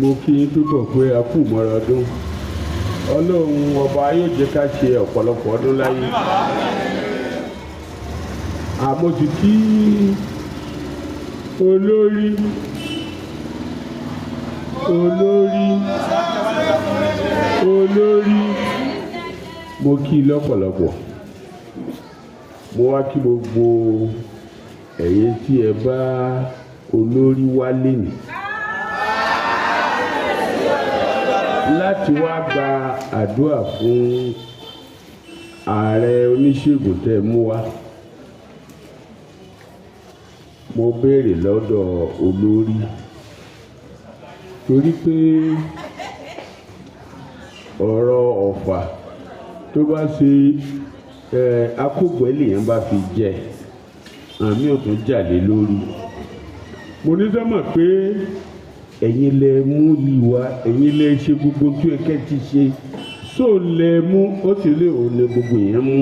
Mo kí yín púpọ̀ pé a kú mọ́ra ọdún. Ọlọ́run ọba yóò jẹ́ ká ṣe ọ̀pọ̀lọpọ̀ ọdún láyé. Àmọ́ ti kí olórí olórí olórí, mo kí i lọ́pọ̀lọpọ̀. Mo wá kí gbogbo ẹ̀yin tí ẹ bá olórí wá lénìí láti wá gba àdúrà fún ààrẹ oníṣègùn tẹ́ mú wá. Mo béèrè lọ́dọ̀ olórí torí pé ọ̀rọ̀ Ọ̀fà tó bá ṣe akógbẹ́ lèèyàn bá fi jẹ àmì ò tún jà lé lórí. Mo ní sọ́mọ̀ pé ẹ̀yin lẹ mú ìwà, ẹ̀yin lẹ ṣe gbogbo tó ẹ kẹ́ ti ṣe, só lẹ mú ó sì lè ò ní gbogbo yẹn mú.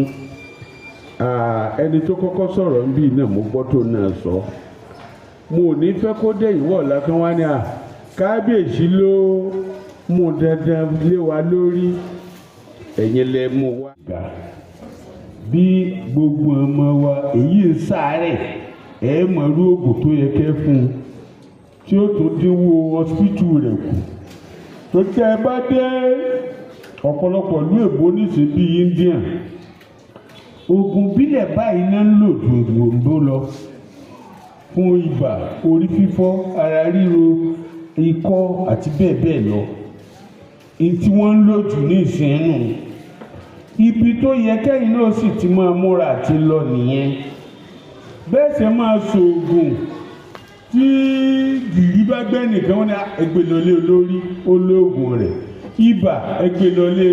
Ẹni tó kọ́kọ́ sọ̀rọ̀ ń bí náà mo gbọ́ tó náà sọ. Mo ò ní fẹ́ kó dé ìwọ̀ ọ̀la kan wá ní à kábíyèsí ló mú dandan lé wa lórí, ẹ̀yin lẹ mú wá. Bí gbogbo ọmọ wa èyí ń sáré ẹ̀ mọ̀ irú oògùn tó yẹ kẹ́ fún un tí ó tún dínwó hospital rẹ̀ kù. Tó tẹ́ ẹ bá dé ọ̀pọ̀lọpọ̀ ìlú èbó níṣẹ́ bíi Indian, oògùn bílẹ̀ báyìí náà ń lò dòdòdó lọ fún ibà, orí fífọ́, ara ríro, ikọ́ àti bẹ́ẹ̀ bẹ́ẹ̀ lọ. Èyí tí wọ́n ń lò jù ní ìsìn nù. Ibi tó yẹ kẹ́yìn náà sì ti máa múra àti lọ nìyẹn. Bẹ́ẹ̀ ṣe máa ṣoògùn tí gìrì bá gbẹ́ nìkan wọ́n ní ẹgbẹ́ lọlé olórí olóògùn rẹ̀, ibà ẹgbẹ́ lọlé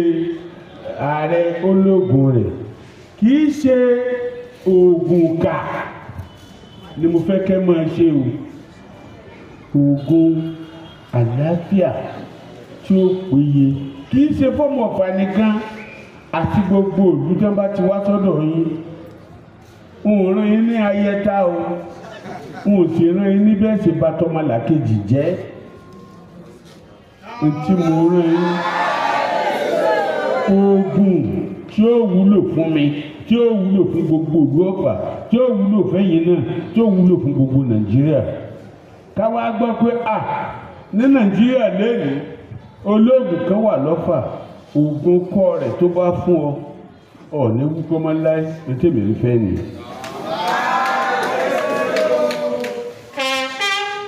ààrẹ olóògùn rẹ̀. Kì í ṣe oògùn kà ni mo fẹ́ kẹ́ máa ṣe o. Oògùn àlàáfíà tí ó péye kì í ṣe fọ́ọ̀mù Ọ̀fà nìkan àti gbogbo ìlú tí wọ́n bá ti wá sọ́dọ̀ yín. N ò rán yín ní ayẹta o, n ò sì rán yín ní bẹ́ẹ̀ ṣe bà tọmọlàkejì jẹ́. N tí mo rán yín, oògùn tí ó wúlò fún mi, tí ó wúlò fún gbogbo ìlú Ọ̀fà, tí ó wúlò fẹ́yìn náà, tí ó wúlò fún gbogbo Nàìjíríà. Ká wá gbọ́ pé à ní Nàìjíríà lẹ́yìn olóògùn kan wà lọ́fà, oògùn kọ́ rẹ̀ tó bá fún ọ ọ̀ ní wúkọ́ mọ́ láé, ní tèmi ń fẹ́ nìyẹn.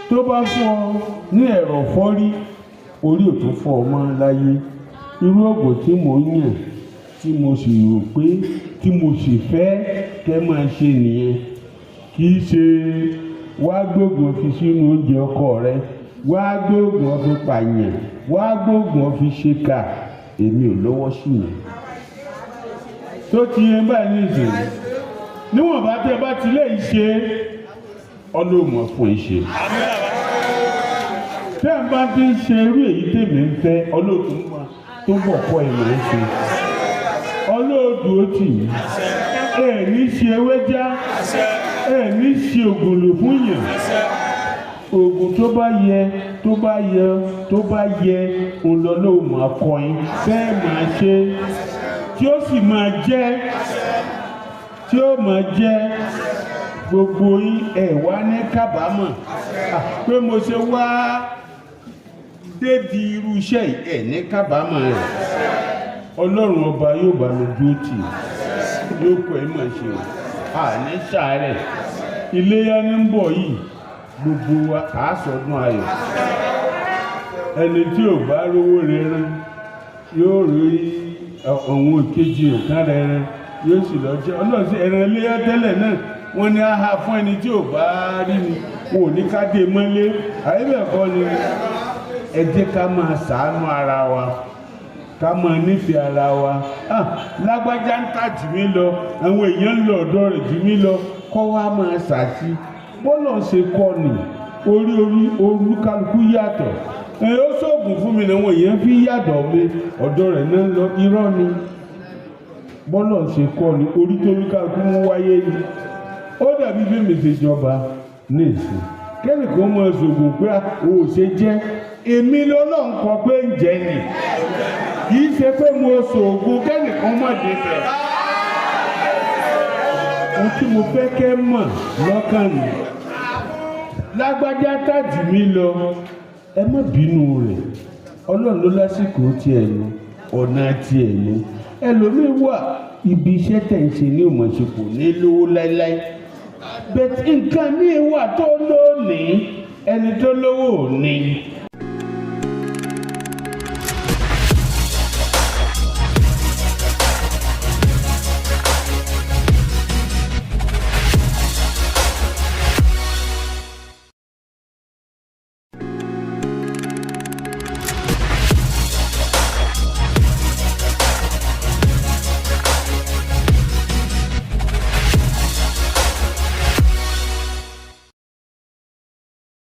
Tó bá fún ọ ní ẹ̀rọ fọ́rí, orí ò tún fọ́ ọ mọ́ láyé. Irú oògùn tí mò ń yàn, tí mo sì rò pé tí mo sì fẹ́ kẹ́ máa ṣe nìyẹn. Kì í ṣe wá gbóògùn fi sínú oúnjẹ ọkọ rẹ, wá gbóògùn fi pààyàn, wá gbóògùn fi ṣe kà, èmi ò lọ́wọ́ sí yẹn. Tó ti yẹn báyìí nìyẹn. Níwọ̀n bá tẹ́ bá ti lè ṣe, ọlọ́mọ fún ẹ ṣe. Tẹ́ ẹ bá ti ń ṣe irú èyí tèmi ń fẹ́, ọlọ́ọ̀tún tó bọ̀ kọ́ ẹ̀ máa ń ṣe. Ọlọ́ọ̀dù ó tì í. Ẹ ní ṣe ewéjá, ẹ ní ṣe ògùn lò fún yàn. Ògùn tó bá yẹ, tó bá yẹ, tó bá yẹ, òun lọ lóun máa kọ́ yín. Bẹ́ẹ̀ máa ṣe, tí ó sì máa jẹ́, tí ó máa jẹ́ gbogbo yín ẹ wá ní kábàámọ̀ pé mo ṣe wá débi irú iṣẹ́ yìí, ẹ ní kábàámọ̀ rẹ̀. Ọlọ́run ọba yóò bá mi dúró tì í, yóò kọ́ ẹ máa ṣe o. Àní sàárẹ̀ iléyá ní ń bọ̀ yìí, gbogbo wa á sọdún ayọ̀. Ẹni tí ò bá rówó rẹran yóò rí àwọn ìkejì nǹkan rẹran, yóò sì lọ jẹ. Ọlọ́run sí ẹran iléyá tẹ́lẹ̀ náà wọ́n ní aha fún ẹni tí ò bá rí ni, wọn ò ní ká dé mọ́lé. Àyè bẹ́ẹ̀ kọ́ ni ẹ jẹ́ ká máa ṣàánú ara wa, ká máa nífẹ̀ẹ́ ara wa. Lágbájá ń tà jù mí lọ, àwọn èèyàn ń lọ ọ̀dọ̀ rẹ̀ jù mí lọ, kọ́ wa máa ṣàṣì. Bọ́lọ̀ ṣe kọ́ ni orí orí olúkálukú yàtọ̀. Ẹ ó ṣoògùn fún mi làwọn èèyàn fi yàtọ̀ mi, ọ̀dọ̀ rẹ̀ náà ń lọ, irọ́ ni. Bọ́lọ̀ ṣe kọ́ ni orí tó olúkálukú mú wáyé ni. Ó dàbí bí mi ṣe jọba ní ìsìn. Kẹ́nìkan mọ ṣògùn pé o ò ṣe jẹ́, èmi lọ́lọ́run kọ pé ń jẹ́ ni, kì í ṣe pé mo ṣògùn kẹ́nìkan mọ̀ débẹ̀. Ohun tí mo fẹ́ kẹ́ mọ̀ lọ́kàn mi, lágbájá tàjù mí lọ, ẹ má bínú rẹ̀, Ọlọ́run ló lásìkò tiẹ̀ nu, ọ̀nà tiẹ̀ nu. Ẹlòmíín wà, ibi iṣẹ́ tẹ̀ ń ṣe ní òmòṣepọ̀ ní lówó láéláé, bẹ́ẹ̀ nǹkan míì wà tó lónìí, ẹni tó lówó ò ní.